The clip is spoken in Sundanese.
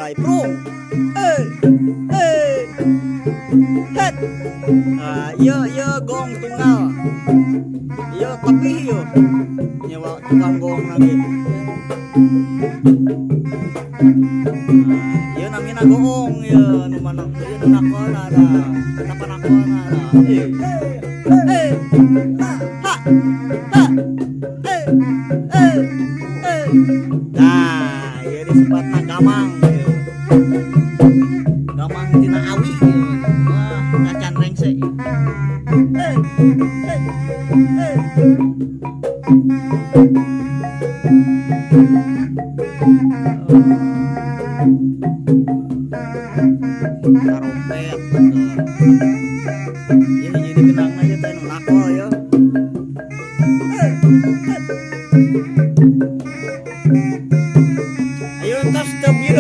Gerai prung. Eh eh het. Ah, ieu ieu gong tunggal. Ieu tepih ieu. Nyewa tukang gong lagi. Nah, ieu namina goong ieu nu mana ieu nu nakona da. Eta panakona da. Eh eh ha ha eh eh eh. Nah, ieu disebutna gamang ieu. Gamang tina awi ieu. Wah, cacan rengse. Eh eh eh. Tarompet betul.